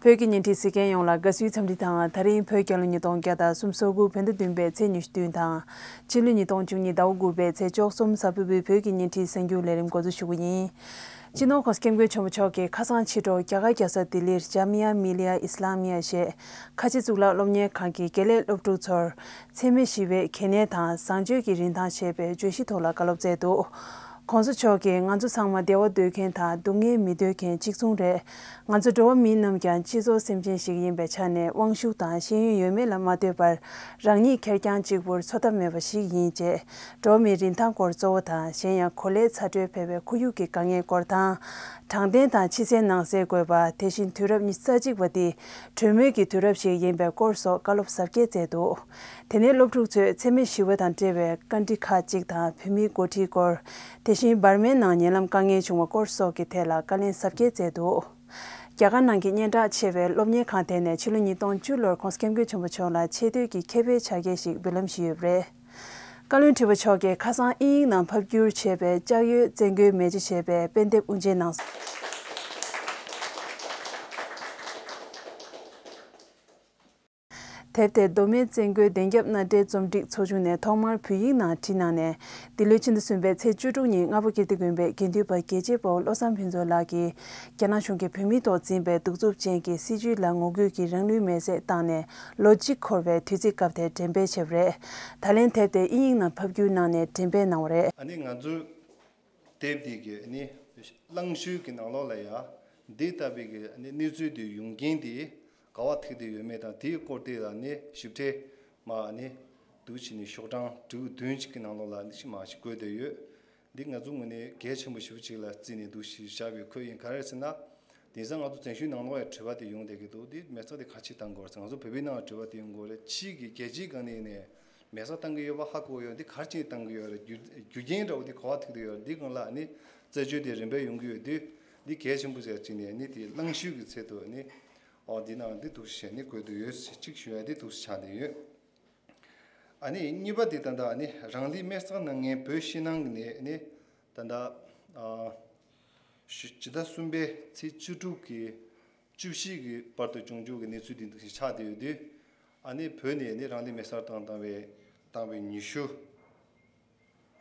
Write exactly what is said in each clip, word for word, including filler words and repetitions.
བོད་ཀྱི་བརྙན་འཕྲིན་གཟིགས་མཁན་ཡོངས་ལ་དགའ་བསུའི་འཚམས་འདྲི་དང་། ད་རིང་བོད་རྒྱལ་ལོ་ཉིས་སྟོང་བརྒྱ་དང་སུམ་ཅུ་སོ་དགུ་བོད་ཟླ་བདུན་པའི་ཚེས་ཉི་ཤུ་བདུན་དང་། ཕྱི་ལོ་ཉིས་སྟོང་བཅུ་གཉིས་ཟླ་བ་དགུ་པའི་ཚེས་བཅུ་གསུམ་གཟའ་ཕུར་བུའི་བོད་ཀྱི་བརྙན་འཕྲིན་གསར་འགྱུར་ལས་རིམ་འགོ་འཛུགས་ཞུ་རྒྱུ་ཡིན། སྤྱི་ནོར་༸གོང་ས་༸སྐྱབས་མགོན་ཆེན་པོ་མཆོག་གིས་ཁ་སང་ཕྱི་དྲོ་རྒྱ་གར་རྒྱལ་ས་ལྡི་ལིར་ཇཱ་མི་ཡ་མི་ལི་ཡ་ཨི་སི་ལ་མི་ཡ་ཞེས་ཁ་ཆེ་གཙུག་ལག་སློབ་གཉེར་ཁང་གི་དགེ་ལས་སློབ་ཕྲུག་ཚོར་འཚེ་མེད་ཞི་བའི་གལ་གནད་དང་བཟང་སྤྱོད་ཀྱི་རིན་ཐང་ཞེས་པའི་བརྗོད་གཞི་ཐོག་ལ་བཀའ་སློབ་སྩལ་འདུག། ༸གོང་ས་མཆོག་གིས་ང་ཚོ་ཚང་མ་བདེ་བ་འདོད་མཁན་དང་སྡུག་བསྔལ་མི་འདོད་མཁན་གཅིག་མཚུངས་རེད། ང་ཚོ་འགྲོ་བ་མི་རྣམས་ཀྱང་སྤྱི་ཚོགས་སེམས་ཅན་ཞིག་ཡིན་པའི་ཆ་ནས་དབང་ཤུགས་དང་ཤེས་ཡོན་ཡོད་མེད་ལ་མ་ལྟོས་པར་རང་ཉིད་ཁེར་རྐྱང་གཅིག་པུར་འཚོ་ཐབས་མེད་པ་ཞིག་ཡིན་ཅེས། འགྲོ་བ་མིའི་རིན་ཐང་སྐོར་གཙོ་བོ་དང་གཞན་ཡང་གོ་ལའི་ཚ་དྲོད་འཕེལ་བའི་ཁོར་ཡུག་གི་དཀའ་ངལ་སྐོར་དང་། དྲང་བདེན་དང་ཕྱི་གསལ་ནང་གསལ་དགོས་པ། དེ་བཞིན་དུས་རབས་ཉི་ཤུ་རྩ་གཅིག་པ་འདི་གྲོས་མོལ་གྱི་དུས་རབས་ཤིག་ཡིན་པའི་སྐོར་སོགས་བཀའ་སློབ་ཟབ་རྒྱས་སྩལ་འདུག། དེ་ནས་སློབ་ཕྲུག་ཚོས་འཚེ་མེད་ཞི་བ་དང་འབྲེལ་བའི་བཀའ་འདྲི་ཁག་ཅིག་དང་བོད་མིའི་འགོ་ཁྲིད་སྐོར། དེ་བཞིན་འབར་མའི་ནང་ཉེ་ལམ་དཀའ་ངལ་བྱུང་བ་སྐོར་སོགས་ཀྱི་ཐད་ལ་བཀའ་ལན་ཟབ་རྒྱས་སྩལ་འདུག། རྒྱ་གར་ནང་གི་སྙན་གྲགས་ཆེ་བའི་སློབ་གཉེར་ཁང་དེ་ནས་ཕྱི་ལོ་ཉིས་སྟོང་བཅུ་ལོར་༸གོང་ས་༸སྐྱབས་མགོན་ཆེན་པོ་མཆོག་ལ་ཆེ་བསྟོད་ཀྱི་ཁེ་ཕན་ཕྱག་འཁྱེར་ཞིག་འབུལ་ལམ་ཞིག་ཡོད་པ་རེད། བཀའ་བློན་ཁྲི་པ་མཆོག་གིས་ཁ་སང་དབྱིན་ཡིག་ནང་ཕབ་བསྒྱུར་བྱས་པའི་ལྕགས་ཡོལ་བཙན་རྒོལ་མེ་ལྕེ་ཞེས་པའི་དཔེ་དེབ་དབུ་འབྱེད་གནང་སོང་། དེབ་དེ་མདོ་སྨད་བཙན་རྒོལ་བདེན་རྒྱབ་མནའ་འབྲེལ་རྩོམ་སྒྲིག་ཚོགས་ཆུང་ནས་ཐོག་མར་བོད་ཡིག་ནང་བྲིས་གནང་ནས། འདི་ལོའི་ཕྱི་ཟླ་གསུམ་པའི་ཚེས་བཅུ་དྲུག་ཉིན་སྔ་པོ་ཀིརྟི་དགོན་པའི་དགེ་འདུན་པ་རྒྱལ་གཅེས་དཔའ་བོ་བློ་བཟང་ཕུན་ཚོགས་ལགས་ཀྱིས་རྒྱ་ནག་གཞུང་གིས་བོད་མིའི་ཐོག་འཛིན་པའི་གདུག་རྩུབ་ཅན་གྱི་སྲིད་བྱུས་ལ་ངོ་རྒོལ་གྱིས་རང་ལུས་མེར་སྲེག་བཏང་ནས་ལོ་གཅིག་འཁོར་བའི་དུས་ཚིགས་སྐབས་དེར་འགྲེམས་སྤེལ་བྱས་པ་རེད། ད་ལན་དེབ་དེ་དབྱིན་ཡིག་ནང་ཕབ་བསྒྱུར་གནང་ནས་འགྲེམས་སྤེལ་གནང་བ་རེད། ཨ་ནི་ང་ཚོས་དེབ་འདི་གི་ནི་གླེང་བརྗོད་ཀྱི་ནང་ལོགས་ལ་ཡང་འདི་ལྟ་བུའི་གི་ནི་གནས་ཚུལ་འདི་ཡོང་རྐྱེན་འདི་ག་བ་ཐུག་བསྡད་ཡོད་མེད་དང་དེའི་སྐོར་དེ་ལ་ནི་ཞིབ་ཕྲ་མ་ནི་འདུག་བྱས་ནས་ཤོག་གྲངས་དྲུག་བདུན་ཅིག་གི་ནང་ལོགས་ལ་ནི་ཞིག་མ་ཞིག་བཀོད་བསྡད་ཡོད། འདི་ང་ཚོ་ངོས་ནས་གལ་ཆེན་པོ་ཞེ་པོ་ཅིག་ལ་བརྩིས་ནས་འདུག་ཞིག་བཞག་པའི་ཁུལ་ཡིན། ག་རེ་ཟེར་ན། དེང་སང་ང་ཚོ་བཙན་བྱོལ་ནང་ལོགས་ཡང་དྲི་བ་དེ་ཡོང་བསྡད་ཀྱི་འདུག། འདི་མེ་སྲེག་དེ་ག་ཅི་བཏང་དགོས་རེད་ཟེར། ང་ཚོ་བོད་པའི་ནང་ལ་དྲི་བ་དེ་ཡོང་གི་ཡོད་རེད། ཕྱིའི་གི་རྒྱལ་སྤྱིའི་སྒང་ནས་ནས་མེ་སྲེག་བཏང་གི་ཡོད་པ་ཧ་གོ་ཡོད། འདི་ག་རེ་བྱས་བཏང་གི་ཡོད་རེད། རྒྱུ་རྒྱུ་རྐྱེན་འདྲ་བོ་འདི་ག་བ་ཐུག་གི་ཡོད་རེད། འདི་སྒང་ལ་ནི་རྩད་གཅོད་དེ་རིམ་པས་ཡོང་གི་ཡོད་དུས། འདི་གལ་ཆེན་པོ་ཟེར་ཅིག་ནས་ནི་དེ་གླེང་བརྗོད་ཀྱི་ཚད་དུ་ནི་ཨོ་འདི་ནང་འདི་འདུག་ཞེས་ནི་བཀོད་དུ་ཡོད་ཅིག་ཞུ་ཡ་འདི་འདུག་ཆགས་བསྡད་ཡོད། ཨ་ནི་གཉིས་པ་དེ་ད་ལྟ་ཨ་ནི་རང་ལུས་མེར་སྲེག་གནང་མཁན་བོད་ཕྱི་ནང་གི་ནས་ནི་ད་ལྟ་ཨ་ཕྱི་ཕྱི་ཟླ་གསུམ་པའི་ཚེས་བཅུ་དྲུག་གི་བཅུ་བཞི་གི་བར་དུ་བྱུང་རྒྱུ་གི་གནས་ཚུལ་དེ་འདུག་ཞིག་ཆགས་བསྡད་ཡོད་དུས། ཨ་ནི་བོད་ནས་ནི་རང་ལུས་མེར་སྲེག་བཏང་བཏང་བའི་བཏང་བའི་ཉི་ཤུ་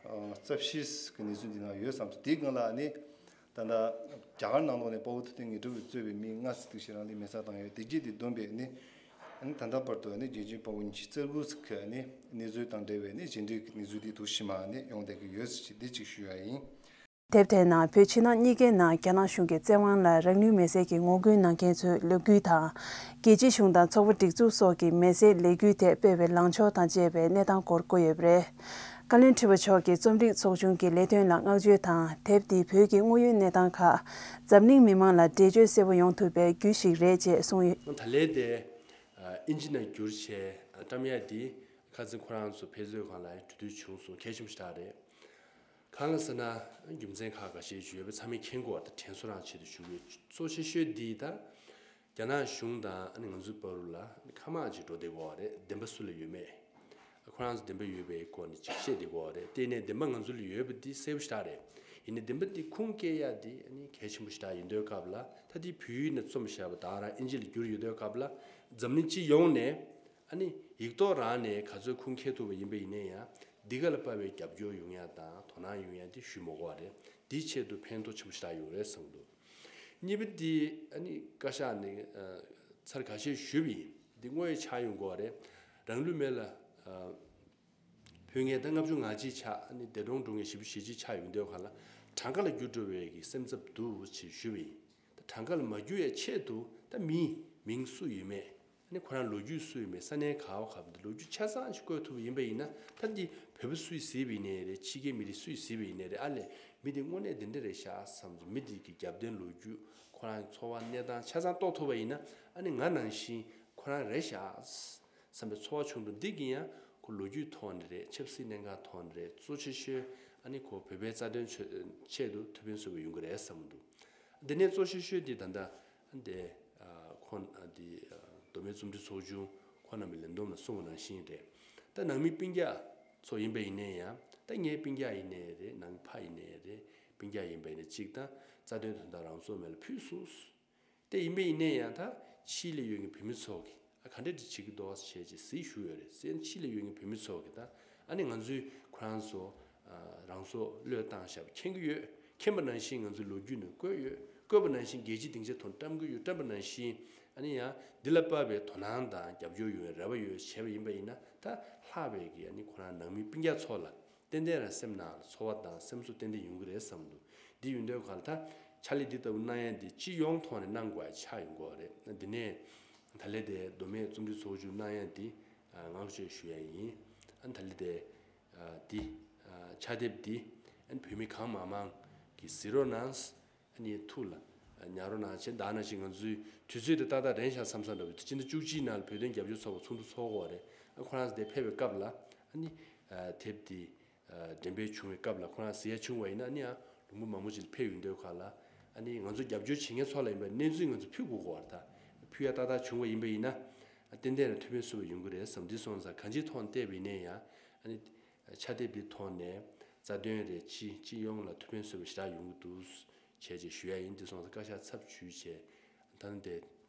ཨ་རྩ་བཞི་གི་གནས་ཚུལ་འདི་ནང་ཡོད་བསམ་སོང་། དེའི་སྒང་ལ་ནི་ད་ལྟ་རྒྱ་གར་ནང་ལོགས་ནས་དཔའ་བོ་ཐུབ་བསྟན་དངོས་གྲུབ་ཀྱིས་གཙོས་པའི་མི་ལྔ་ཙམ་འདུག་ཞིག་རང་ལུས་མེར་སྲེག་བཏང་ཡོད། དེ་རྗེས་དེ་བསྡོམས་པས་ནི་ཨ་ནི་ད་ལྟ་བར་དུ་ནི་རྒྱལ་སྤྱིའི་དཔའ་བོ་ཉི་ཤུ་རྩ་དགུ་ཙམ་གྱིས་ནི་གནས་ཚུལ་དང་འབྲེལ་བའི་ནི་རྗེས་འབྲེལ་གྱི་གནས་ཚུལ་འདི་འདུག་ཞིག་མ་ནི་ཡོང་བསྡད་ཀྱི་ཡོད་ཅེས་འདི་གཅིག་ཞུ་ཡ་ཡིན། དེབ་དེའི་ནང་བོད་ཕྱི་ནང་གཉིས་ཀའི་ནང་རྒྱ་ནག་གཞུང་གི་བཙན་དབང་ལ་རང་ལུས་མེར་སྲེག་གི་ངོ་རྒོལ་གནང་མཁན་ཚོའི་ལོ་རྒྱུས་དང་། རྒྱལ་སྤྱིའི་གཞུང་དང་ཚོགས་པ་སྒྲིག་འཛུགས་སོགས་ཀྱིས་མེར་སྲེག་ལས་འགུལ་དེ་སྤེལ་བའི་ལངས་ཕྱོགས་དང་བཅས་པའི་གནས་སྟངས་སྐོར་བཀོད་ཡོད་པ་རེད། བཀའ་བློན་ཁྲི་པ་མཆོག་གིས་རྩོམ་སྒྲིག་ཚོགས་ཆུང་གི་ལས་དོན་ལ་བསྔགས་བརྗོད་དང་། དེབ་འདིས་བོད་ཀྱི་དངོས་ཡོད་གནས་སྟངས་ཁག་འཛམ་གླིང་མི་མང་ལ་འགྲེལ་བརྗོད་གསལ་པོ་ཡོང་ཐུབ་པའི་རྒྱུ་ཞིག་རེད་ཅེས་གསུངས་ཡོད། ད་ལན་དེ་ཨིན་ཇི་ནང་བསྒྱུར་བྱས་བཀྲམ་ཡ་འདི་ཁ་སང་ཁོ་རང་ཚོ་ཕེབས་བསུའི་སྒང་ལ་གྲོས་བསྡུར་བྱུང་སོང་། གལ་ཆེན་པོ་ཞིག་རེད། གང་ལ་ཟེར་ན་རྒྱུ་མཚན་ཁག་ཁ་ཤས་ཤིག་ཡོད་པ་ཚང་མས་མཁྱེན་གྱི་ཡོད་རེད། དྲན་གསོ་རང་ཆེད་དུ་ཞུ་གི་ཡོད། གཙོ་ཆེ་ཤོས་འདི་ད་རྒྱ་ནག་གཞུང་དང་ཨ་ནི་ང་ཚོའི་བར་ལ་ཁ་མང་ཅིག་འགྲོ་བསྡད་ཀྱི་ཡོད་རེད། བདེན་པ་སུ་ལ་ཡོད་མེད། ཁོ་རང་ཚོ་བདེན་པ་ཡོད་པའི་སྐོར་ནས་ཅིག་བཤད་བསྡད་ཀྱི་ཡོད་རེད། དེ་ནས་བདེན་པ་ང་ཚོ་ལ་ཡོད་པ་འདི་གསལ་པོ་ཞིག་རེད། ཡིན་ནའི་བདེན་པ་འདི་ཁུངས་སྐྱེལ་ཡ་འདི་ཨ་ནི་གལ་ཆེན་པོ་ཞིག་ཡིན་དུས་སྐབས་ལ། ད་འདི་བོད་ཡིག་ནས་རྩོམ་བཞག་པ་དང་རང་ཨིན་ཇི་ལ་བསྒྱུར་ཡོད་དུས་སྐབས་ལ། འཛམ་གླིང་སྤྱི་ཡོངས་ནས་ཨ་ནི་ཡིག་ཐོག་རང་ནས་ག་ཚོད་ཁུངས་འཁྱེར་ཐུབ་པ་ཡིན་པ་ཡིན་ན་ཡང་། འདི་ག་ལ་དཔག་པའི་རྒྱབ་སྐྱོར་ཡོང་ཡ་དང་དོ་སྣང་ཡོང་ཡ་འདི་ཞུ་མི་དགོས་པ་རེད། འདིའི་ཆེད་དུ་ཕན་ཐོགས་ཆེན་པོ་ཞིག་ཡོང་རེད་བསམ་འདུག། གཉིས་པ་འདི་ཨ་ནི་བཀའ་ཤག་ནས་ཨ་ཚར་ཁ་ཤས་ཞུས་པ་ཡིན། འདི་དངོས་ཡོད་ཆགས་ཡོང་གི་ཡོད་རེད། རང་ལུས་མེ་ལ་ཨ་ཕུལ་མཁན་ད་ལྔ་བཅུ་ང་གཅིག་ཆགས། ཨ་ནི་འདས་གྲོངས་འགྲོ་མཁན་བཞི་བཅུ་ཞེ་གཅིག་ཆགས་ཡོང་དུས་སྒང་ལ་གྲངས་ཀ་ལ་འགྱུར་འགྲོ་བའི་གི་སེམས་འཚབ་འདུག་ཅེས་ཞུས་པ་ཡིན། ད་གྲངས་ཀ་ལ་མ་འགྱུར་ཡའི་ཆེད་དུ་ད་མིའི་མིང་སུ་ཡོད་མེད། ཨ་ནི་ཁོ་རང་ལོ་རྒྱུས་སུ་ཡིན་པའི་ས་གནས་ག་བ་ག་བ་འདི་ལོ་རྒྱུས་ཆ་ཚང་ཞིག་བཀོད་ཐུབ་པ་ཡིན་པ་ཡིན་ན། ད་འདི་བོད་པ་སུས་གཟིགས་པ་ཡིན་ནའི་རེད། ཕྱི་རྒྱལ་མི་རིགས་སུས་གཟིགས་པ་ཡིན་ནའི་རེད། ཨ་ལས་མི་འདི་དངོས་གནས་འདི་འདྲ་རེད་ཤག་བསམ་ཚུལ། མི་འདི་གི་རྒྱབ་རྟེན་ལོ་རྒྱུས། ཁོ་རང་གི་འཚོ་བ་གནས་སྟངས་ཆ་ཚང་རྟོགས་ཐུབ་པ་ཡིན་ན། ཨ་ནི་ང་ནང་བཞིན་ཁོ་རང་རེད་ཤག་བསམ་པའི་ཚོར་བ་བྱུང་འགྲོ། འདི་གི་ཡང་ཁོ་ལོ་རྒྱུས་ཐོག་ནས་རེད། ཆབ་སྲིད་གནད་འགག་ཐོག་ནས་རེད། གཙོ་ཆེ་ཤོས་ཨ་ནི་ཁོ་བོད་པའི་རྩ་དོན་ཆེད་ཆེད་དུ་ཐུགས་ཕན་གསོས་པ་ཡོང་གི་རེད་བསམ་གྱི་འདུག། འདི་ནས་གཙོ་ཆེ་ཤོས་འདི་ད་ལྟ་འདི་ཨ་ཁོང་ཨ་འདི་ཨ་མདོ་སྨད་རྩོམ་སྒྲིག་ཚོགས་ཆུང་ཁོང་རྣམ་པས་ལས་བསྡོམས་ལ་གསུངས་པ་ནང་བཞིན་རེད། ད་ནང་མི་སྤུན་ཀྱག་ཚོ་ཡིན་པ་ཡིན་ནའི་ཡང་། ད་ངའི་སྤུན་ཀྱག་ཡིན་ནའི་རེད། ནང་ཕ་ཡིན་ནའི་རེད། སྤུན་ཀྱག་ཡིན་པ་ཡིན་ན་གཅིག་དང་། རྩ་དོན་དོན་དག་རང་སྲོག་མེ་ལ་ཕུལ་སོང་། དེ་ཡིན་པ་ཡིན་ནའི་ཡང་ད་ཕྱི་ལ་ཡོད་མཁན་བོད་མི་ཚོ་གིས་ཨ་ག་འདྲ་འདྲ་བྱེད་ཀྱི་འདུག་ཟེར་བྱས་ཅིག་གཟིགས་ཞུས་ཡོད་རེད། ཟེར་ཕྱི་ལ་ཡོད་མཁན་བོད་མི་ཚོ་གིས་ད་ཨ་ནི་ང་ཚོའི་ཁོ་རང་ཚོ་ཨ་རང་སྲོག་བློས་བཏང་བཞག་པ་མཁྱེན་གྱི་ཡོད། མཁྱེན་པ་ནང་བཞིན་ང་ཚོའི་ལོ་རྒྱུས་ནང་བཀོད་ཡོད། བཀོད་པ་ནང་བཞིན་རྒྱལ་སྤྱིའི་སྡིངས་ཆ་ཐོག་བཀྲམ་གྱི་ཡོད། བཀྲམ་པ་ནང་བཞིན་ཨ་ནི་ཡང་འདི་ལ་དཔག་པའི་དོ་སྣང་དང་རྒྱབ་སྐྱོར་ཡོང་བའི་རེ་བ་ཡོད། བྱས་པ་ཡིན་པ་ཡིན་ན་ད་ལྷག་པའི་གི་ཨ་ནི་ཁོ་རང་ནང་མི་སྤུན་ཀྱག་ཚོ་ལ་ཏན་ཏན་རང་སེམས་ནང་ལ་ཚོར་བ་དང་སེམས་གསོ་ཏན་ཏན་ཡོང་གི་རེད་བསམ་འདུག་འདི་ཡོད་དུས་ག་ལ་ད་ཕྱག་ལས་འདི་ལྟ་བུ་གནང་ཡ་འདི་སྤྱི་ཡོངས་ཐོག་ནས་གནང་དགོས་ཡ་ཆགས་ཡོང་གི་རེད། འདི་ནས་ད་ལས་དེ་མདོ་སྨད་རྩོམ་འབྲི་ཚོགས་ཆུང་གནང་ཡ་འདི་བསྔགས་བརྗོད་ཞུ་ཡ་ཡིན། ཨ་ད་ལས་དེ་འདི་ཕྱག་དེབ་འདི་བོད་མི་གང་མང་མང་གིས་གཟིགས་རོགས་གནང་། ཨ་ནི་ཐུགས་ལ་ཉར་རོགས་གནང་། བྱས་ད་ནང་བཞིན་ང་ཚོའི་དུས་ཚོད་དེ་ཏག་ཏག་རན་ཤག་བསམ་བསམ་འདྲ་བོ། སྤྱི་ཟླ་བཅུ་གཅིག་ནང་ལ་བོད་དོན་རྒྱབ་སྐྱོར་ཚོགས་པ་ཚོགས་འདུ་ཚོགས་དགོས་རེད། ཨ་ཁོ་རང་དེ་ཕེབས་པའི་སྐབས་ལ་ཨ་ནི་དེབ་དེ་འགྲེམས་སྤེལ་བྱུང་བའི་སྐབས་ལ་ཁོ་རང་གཟིགས་ཡ་བྱུང་བ་ཡིན་ན་ཨ་ནི་ཡང་ལུང་པ་མང་པོ་ཅིག་ལ་ཕེབས་ཡོང་དུས་ག་ལ་ཨ་ནི་ང་ཚོ་རྒྱབ་སྐྱོར་བྱེད་མཁན་ཚོ་ལ་ཡིན་པ་གནས་ཚུལ་ང་ཚོ་ཕུལ་དགོས་ཀྱི་ཡོད་རེད། ད་ཕུལ་ཡ་ཏག་ཏག་བྱུང་བ་ཡིན་པ་ཡིན་ན་ཏན་ཏན་རང་ཐུགས་ཕན་གསོས་པ་ཡོང་གི་རེད་བསམ། འདི་སོང་ཙང་གང་ཅིའི་ཐོག་ནས་བལྟས་པ་ཡིན་ན་ཡང་ཨ་ནི་ཕྱག་དེབ་འདི་ཐོག་ནས་རྩ་དོན་རེད། སྤྱི་སྤྱི་ཡོངས་ལ་ཐུགས་ཕན་གསོས་པ་ཞེ་དྲག་ཡོང་གི་འདུག་བྱས་རྗེས་ཞུ་ཡ་ཡིན། འདི་སོང་ཙང་བཀའ་ཤག་ཚབ་ཞུས་བྱས་ད་ནི་དེ་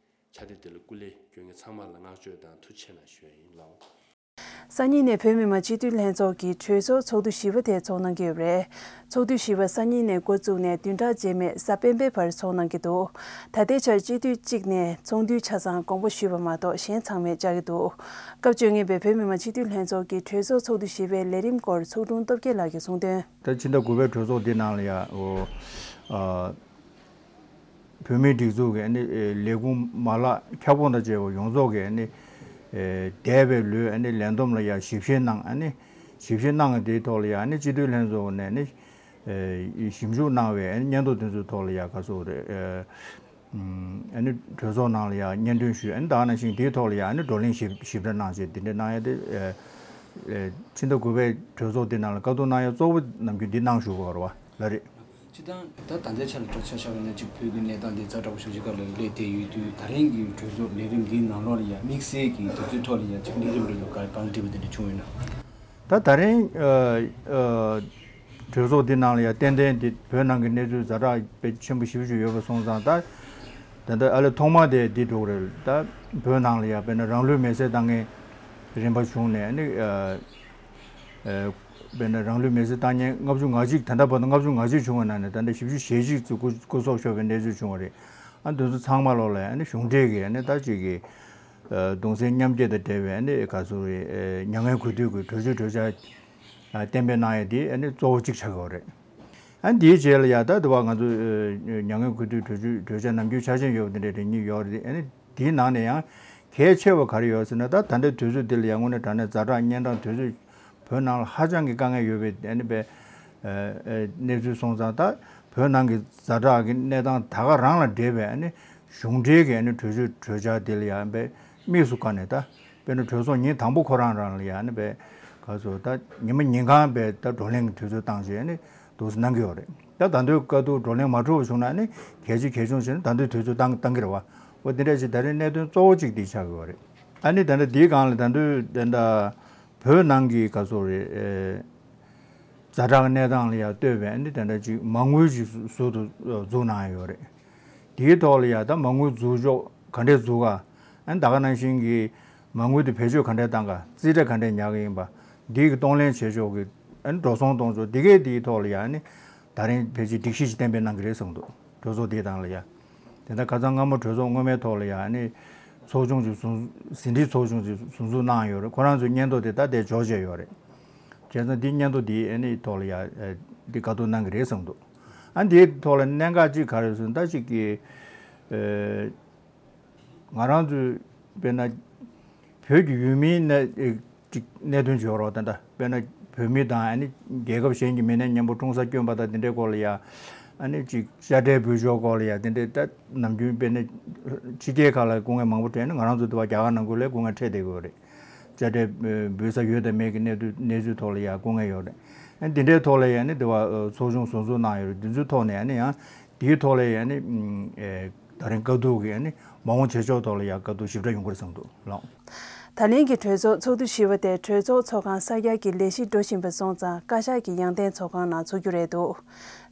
ཕྱག་དེབ་དེ་ལ་སྐུ་ལས་སྐྱོན་མཁན་ཚང་མ་ལ་བསྔགས་བརྗོད་དང་ཐུགས་རྗེ་ཆེ་གནང་ཞུ་ཡ་ཡིན་ལགས། སང་ཉིན་ནས་བོད་མི་མང་སྤྱི་འཐུས་ལྷན་ཚོགས་ཀྱི་གྲོས་ཚོགས་ཚོགས་དུས་བཞི་པ་དེ་ཚོགས་གནང་གི་ཡོད་པ་རེད། ཚོགས་དུས་བཞི་པ་སང་ཉིན་ནས་འགོ་བཙུགས་ནས་བདུན་ཕྲག་རྗེས་མའི་གཟའ་སྤེན་པའི་བར་ཚོགས་གནང་གི་འདུག་ད་ལྟའི་ཆར་སྤྱི་འཐུས་གཅིག་ནས་ཚོགས་འདུའི་ཆ་ཚང་དགོངས་པ་ཞུས་པ་མ་གཏོགས་གཞན་ཚང་མས་བཅར་གྱི་འདུག་སྐབས་བཅོ་ལྔ་པའི་བོད་མི་མང་སྤྱི་འཐུས་ལྷན་ཚོགས་ཀྱི་གྲོས་ཚོགས་ཚོགས་དུས་བཞི་པའི་ལས་རིམ་སྐོར་ཚོགས་དྲུང་སྟོབས་རྒྱལ་ལགས་ཀྱིས་གསུངས་དོན། ད་ཕྱི་ཟླ་དགུ་པའི་གྲོས་ཚོགས་འདི་ནང་ལ་ཡ་འོ་ཨ། བོད་མིའི་སྒྲིག་འཛུགས་ཀྱི་ཨ་ནི་ལས་ཁུངས་མ་ལག་ཁྱབ་ཁོངས་དང་བཅས་པ་ཡོངས་རྫོགས་ཀྱི་ཨ་ནི་འདས་པའི་ལོའི་ཨ་ནི་ལས་བསྡོམས་ལ་ཡ་ཞིབ་བཤེར་གནང་། ཨ་ནི་ཞིབ་བཤེར་གནང་བ་དེའི་ཐོག་ལ་ཡ་ཨ་ནི་སྤྱི་འཐུས་ལྷན་ཚོགས་ནས་ཨ་ནི་ཞིབ་འཇུག་གནང་བའི་ཨ་ནི་སྙན་ཐོ་དེ་ཚོའི་ཐོག་ལ་ཡ་ག་ཚོད་རེད། ཨ་ནི་གྲོས་ཚོགས་ནང་ལ་ཡ་སྙན་སྒྲོན་ཞུས། ཨ་ནི་ད་ག་ནང་བཞིན་དེའི་ཐོག་ལ་ཡ་ཨ་ནི་བགྲོ་གླེང་ཞིབ་ཞིབ་ཕྲ་གནང་བྱས་དེ་འདྲ་གནང་ཡ་དེ་ཕྱི་ཟླ་དགུ་པའི་གྲོས་ཚོགས་དེ་ནང་ལ་བཀའ་བསྡུར་གནང་ཡ་གཙོ་བོ་ནམ་རྒྱུན་འདི་གནང་བཞུགས་པ་རེད་བ། ལགས་རེད། སྤྱིར་བཏང་ད་ད་ལྟའི་ཆ་ལ་ཆ་བཞག་པ་ཡིན་ན་གཅིག་བོད་ཀྱི་གནས་སྟངས་འདི་ཛ་དྲག་པོ་ཞེ་པོ་ཅིག་སྒང་ལ་སླེབས་བསྡད་ཡོད་དུས་ད་རིང་གི་གྲོས་ཚོགས་ལས་རིམ་འདིའི་ནང་ལོགས་ལ་ཡ་དམིགས་བསལ་གྱི་དུས་ཚོད་ཐོག་ལ་ཡ་གཅིག་ལས་རིམ་རེ་ལ་ག་གང་འགྲིག་པ་དེ་འདྲ་བྱུང་ཡོད་ན། ད་ད་རིང་ཨ་ཨ་གྲོས་ཚོགས་འདི་ནང་ལ་ཡ་ཏན་ཏན་འདི་བོད་ནང་གི་གནས་ཚུལ་ཛ་དྲག་དཔེ་ཆེན་པོ་ཞེ་པོ་ཅིག་ཡོད་པ་སོང་ཙང་ད་ད་ལྟ་ཨ་ལས་ཐོག་མ་དེ་འདི་འགྲོ་གི་རེད། ད་བོད་ནང་ལ་ཡ་དཔེར་ན་རང་ལུས་མེར་སྲེག་བཏང་མཁན་རིམ་པ་བྱུང་ནས་ཨ་ནི་ཨ། དཔེར་ན་རང་ལུས་མེར་སྲེག་བཏང་མཁན་ལྔ་བཅུ་ང་གཅིག་ད་ལྟ་བར་དུ་ལྔ་བཅུ་ང་གཅིག་བྱུང་བའི་ནང་ནས་ད་ལྟ་བཞི་བཅུ་ཞེ་གཅིག་ཙམ་སྐུ་སྐུ་སྲོག་ཤོར་བའི་གནས་ཚུལ་བྱུང་བ་རེད། ཨ་འདི་ཚོ་ཚང་མ་ལོག་ལ་ཨ་ནི་གཞུང་འབྲེལ་གྱི་ཨ་ནི་ད་ཅིག་གི་གདུང་སེམས་མཉམ་སྐྱེད་དང་འབྲེལ་བའི་ཨ་ནི་ག་ཚོད་རེད། མྱ་ངན་གུས་འདུད་ཀྱི་གྲོས་ཆོད་གྲོས་འཆར་གཏན་འབེབས་གནང་ཡ་དེ་ཨ་ནི་གཙོ་བོ་གཅིག་ཆགས་ཀྱི་ཡོད་རེད། ཨ་ནི་དེའི་རྗེས་ལ་ཡ་ད་དེ་བ་ང་ཚོ་མྱ་ངན་གུས་འདུད་གྲོས་ཆོད་གྲོས་འཆར་ནམ་རྒྱུན་འཆར་ཅན་ཡོད་པ་དེ་འདྲ་རེ་གཉིས་ཡོད་རེད། ཨ་ནི་དེའི་ནང་ནས་ཡང་གལ་ཆེ་བ་ག་རེ་ཡོད་ཟེར་ན་ད་ད་ལྟའི་དུས་ཚོད་འདི་ལ་ཡ་དངོས་གནས་དྲང་གནས་ཛ་དྲག་གཉན་འཕྲང་དུས་ཚོད། བོད་ནང་ལ་ཧ་ཅང་གི་དཀའ་ངལ་ཡོད་པའི་ཨ་ནི་པའི་གནས་ཚུལ་སོང་ཙང་ད་བོད་ནང་གི་ཛ་དྲག་གི་གནས་སྟངས་ད་ག་རང་ལ་འབྲེལ་བའི་ཨ་ནི་གཞུང་འབྲེལ་གྱི་ཨ་ནི་གྲོས་ཆོད་གྲོས་འཆར་དེ་ལ་ཡང་པའི་དམིགས་སུ་བཀར་ནས་ད་དཔེར་ན་གྲོས་ཚོགས་ཉིན་དང་པོ་ཁོ་རང་རང་ལ་ཡང་ཨ་ནི་པའི་ག་ཚོད་ད་ཉི་མ་ཉིན་གང་པའི་ད་བགྲོ་གླེང་གི་དུས་ཚོད་བཏང་བྱས་ཨ་ནི་འདུག་སེ་གནང་གི་ཡོད་རེད། ད་ད་དུང་བཀའ་བསྡུར་བགྲོ་གླེང་མ་གྲུབ་པ་བྱུང་ན་ཨ་ནི་གལ་ཆེ་གལ་ཆུང་བྱས་ན་ད་དུང་དུས་ཚོད་བཏང་བཏང་གི་རེད་བ། འོ་དེ་འདྲ་ཞིག་ད་རེས་གནད་དོན་གཙོ་བོ་གཅིག་དེ་ཆགས་ཀྱི་ཡོད་རེད། ཨ་ནི་ད་ལྟ་འདིའི་སྒང་ལ་ད་དུང་ད་ལྟ། བོད་ནང་གི་ག་ཚོད་རེད། ཛ་དྲག་གནས་སྟངས་ལ་ཡང་ལྟོས་པའི་ཨ་ནི་དེ་འདྲ་ཅིག་མ་དངུལ་ཅིག་ཟུར་དུ་འཛུགས་གནང་ཡོད་རེད། དེའི་ཐོག་ལ་ཡང་ད་མ་དངུལ་འཛུགས་ཕྱོགས་ག་འདྲས་འཛུགས་ག་ཨ་ནི་ད་ག་ནང་བཞིན་གྱི་མ་དངུལ་དེ་བེད་སྤྱོད་ག་འདྲས་བཏང་ག་རྩིས་ཁྲ་ག་འདྲས་ཉར་གི་ཡིན་པ། འདི་གི་གཏོང་ལེན་བྱེད་ཕྱོགས་ཀྱི་ཨ་ནི་འགྲོ་སོང་གཏོང་ཕྱོགས་འདི་གའི་དེའི་ཐོག་ལ་ཡང་ཨ་ནི་ད་རིང་ཕལ་ཆེར་སྒྲིག་གཞི་ཞིག་གཏན་འབེབས་གནང་གི་རེད་བསམ་འདུག་གྲོས་ཚོགས་དེའི་སྟེང་ལ་ཡ། དེ་ལྟར་ཁ་སང་སྔ་མོ་གྲོས་ཚོགས་སྔོན་མའི་ཐོག་ལ་ཡ་ཨ་ནི་ཚོགས་ཆུང་ཅིག་ཟུང་ཟིན་བྲིས་ཚོགས་ཆུང་ཅིག་ཟུར་འཛུགས་གནང་ཡོད་རེད། ཁོ་རང་ཚོའི་སྙན་ཐོ་དེ་ད་ལྟའི་འབྱོར་བྱས་ཡོད་རེད། བྱས་ཙང་འདི་སྙན་ཐོ་འདི་ཨ་ནི་ཐོག་ལ་ཡ་འདི་བཀའ་བསྡུར་གནང་གི་རེད་བསམ་འདུག་ཨ་འདིའི་ཐོག་ལ་གནད་འགག་ཅིག་ག་རེ་ཟེར་ན་ད་ཅིག་གི་ང་རང་ཚོའི་དཔེར་ན་བོད་ཀྱི་ཡུལ་མིའི་གནས་ཅིག་གནད་དོན་བྱེད་རོགས་ད་ལྟ་དཔེར་ན་བོད་མི་དང་ཨ་ནི་རྒྱལ་ཁབ་གཞན་གྱི་མི་སྣའི་མཉམ་པོ་འཁྲུངས་ས་སྐྱོན་པ་དང་དེ་འདྲའི་སྐོར་ལ་ཡ་ཨ་ནི་ཅིག་དཔྱ་ཁྲལ་འབུལ་ཕྱོགས་སྐོར་ལ་ཡ་དེ་འདྲའི་ད་ནམ་རྒྱུན་དཔེར་ན་ཕྱི་རྒྱལ་ཁག་ལ་སྐུ་ངལ་མང་པོ་འཕྲད་ནས་ང་རང་ཚོ་འདི་བ་རྒྱ་གར་ནང་ཁུལ་ལ་སྐུ་ངལ་འཕྲད་བསྡད་ཀྱི་ཡོད་རེད། དཔྱ་ཁྲལ་འབུལ་ས་ཡོད་དང་མེད་ཀྱི་གནས་ཚུལ་གནས་ཚུལ་ཐོག་ལ་ཡ་སྐུ་ངལ་ཡོད་རེད། ཨ་ནི་དེ་འདྲའི་ཐོག་ལ་ཡ་ཨ་ནི་འདི་བ་ཚོགས་ཆུང་ཟུར་འཛུགས་གནང་ཡོད་རེད། འདི་ཚོའི་ཐོག་ནས་ཨ་ནི་ཡང་དེའི་ཐོག་ལ་ཡ་ཨ་ནི་ད་རིང་བཀའ་བསྡུར་གྱི་ཨ་ནི་མ་འོངས་བྱེད་ཕྱོགས་ཐོག་ལ་ཡ་བཀའ་བསྡུར་ཞིབ་ཕྲ་ཡོང་གི་རེད་བསམ་འདུག་ལགས། ད་ལན་གྱི་གྲོས་ཚོགས་ཚོགས་དུས་བཞི་པ་དེ་གྲོས་ཚོགས་ཚོགས་ཁང་གསར་རྒྱག་གི་ལས་གཞི་འགྲོ་བཞིན་པ་སོང་ཙང་བཀའ་ཤག་གི་ཡང་སྟེང་ཚོགས་ཁང་ནང་ཚོགས་རྒྱུ་རེད་འདུག་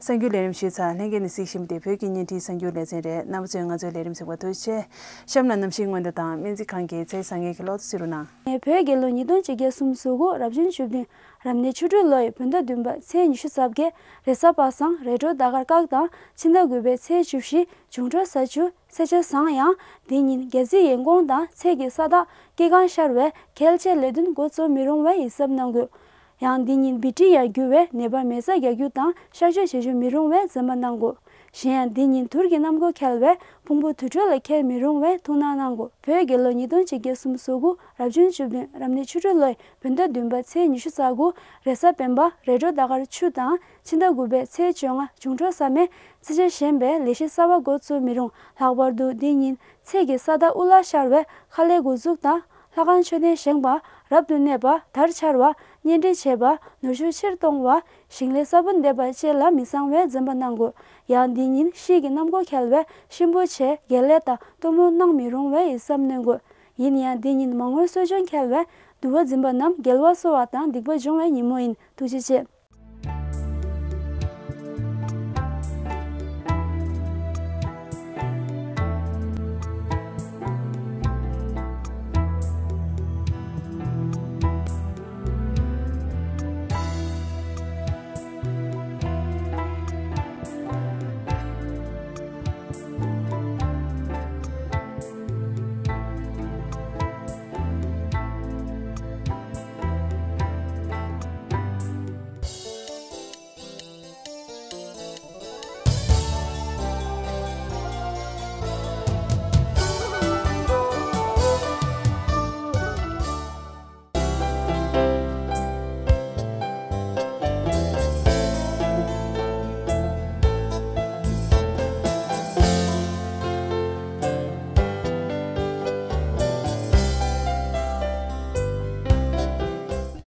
གསར་འགྱུར་ལས་རིམ་ཞུས་ཚར། ལྷན་རྒྱས་ནས་གཟིགས་བཞིན་པ་དེ་བོད་ཀྱི་བརྙན་འཕྲིན་གསར་འགྱུར་ལེ་ཚན་རེད། རྣམ་པ་ཚོས་ང་ཚོའི་ལས་རིམ་གཟིགས་པར་ཐུགས་རྗེ་ཆེ། གཤམ་ལ་གནམ་གཤིས་སྔོན་བརྡ་དང་སྨན་རྩིས་ཁང་གི་ཚེས་བཟང་ངན་གྱི་གློག་བརྡ་གཟིགས་རོགས་གནང་། ནས་བོད་རྒྱལ་ལོ་ཉིས་སྟོང་ཆིག་བརྒྱ་སུམ་ཅུ་སོ་དགུ་རབ་བྱུང་བཅུ་བདུན་རབ་གནས་ཆུ་སྦྲུལ་ལོ་ཡི་བོད་ཟླ་བདུན་པ་ཚེས་ཉི་ཤུ་རྩ་བརྒྱད་རེས་གཟའ་པ་སངས་རེས་དྲོ་ཟླ་སྐར་སྐག་དང་ཕྱི་ཟླ་དགུ་པའི་ཚེས་བཅུ་བཞི་འབྱུང་འཕྲོད་གཟའ་ཆུ་ཚེས་ཆ་བཟང་ཡང་། འདི་ཉིན་རྒྱལ་སྲིད་ཡན་གོང་དང་ཚེས་ཀྱི་ས་བདག་སྐྱེ་གང་ཤར་བས་གལ་ཆེ་ལས་དོན་འགོ་རྩོམ་མི་རུང་བའི་ཡིད་གཟབ་གནང་དགོས། ཡང་འདི་ཉིན་བི་ཏྲི་ཡང་རྒྱུ་བས་ནད་པར་མེ་བཙའ་རྒྱག་རྒྱུ་དང་གཤག་བཅོས་བྱེད་རྒྱུ་མི་རུང་བས་འཛེམ་པ་གནང་དགོས། གཞན་ཡང་འདི་ཉིན་དུར་གྱི་གནམ་སྒོ་ཁེལ་བས་ཕུང་པོ་དུར་ཁྲོད་ལ་འཁྱེར་མི་རུང་བས་ཐུགས་སྣང་གནང་དགོས། བོད་རྒྱལ་ལོ་ཉིས་སྟོང་ཆིག་བརྒྱ་སུམ་ཅུ་སོ་དགུ་རབ་བྱུང་བཅུ་བདུན་རབ་གནས་ཆུ་སྦྲུལ་ལོའི་བོད་ཟླ་བདུན་པ་ཚེས་ཉི་ཤུ་རྩ་དགུ་རེས་གཟའ་སྤེན་པ་རེས་དྲོ་ཟླ་སྐར་ཆུ་དང་ཕྱི་ཟླ་དགུ་པའི་ཚེས་བཅོ་ལྔ་འབྱུང་འཕྲོད་གཟའ་མེ་ཚེས་ཆ་གཞན་པའི་ལས་གཞི་གསར་བ་འགོ་བཙུགས་མི་རུང་། ལྷག་པར་དུ་འདི་ཉིན་ཚེས་ཀྱི་ས་བདག་དབུ་ལ་ཤར་བས་ཁ་ལས་འགོ་འཛུགས་དང་། ལྷ་ཁང་མཆོད་རྟེན་བཞེངས་པ། རབ་ཏུ་གནས་པ། དར་འཕྱར་བ། གཉེན་སྒྲིག་བྱེད་པ། ནོར་ཕྱུགས་ཕྱིར་གཏོང་བ། ཞིང་ལས་གསར་པ་འདེབས་པ་བཅས་ལ་མི་གཙང་བས་འཛེམ་པ་གནང་དགོས། ཡང་འདི་ཉིན་དཔྱིད་ཀྱི་གནམ་སྒོ་ཁེལ་བས་གཤིན་པོ་ཆེ་དགེ་ལས་དང་གཏུམ་མོ་གནང་མི་རུང་བའི་ཡིད་གཟབ་གནང་དགོས། ཡིན་ཡང་འདི་ཉིན་མ་དངུལ་གསོ་སྦྱོང་ཁེལ་བས་འདུ་བ་འཛིན་པ་རྣམས་དགེ་བ་གསོ་བ་དང་སྡིག་པ་སྦྱོང་བའི་ཉིན་མོ་ཡིན། ཐུགས་རྗེ་ཆེ།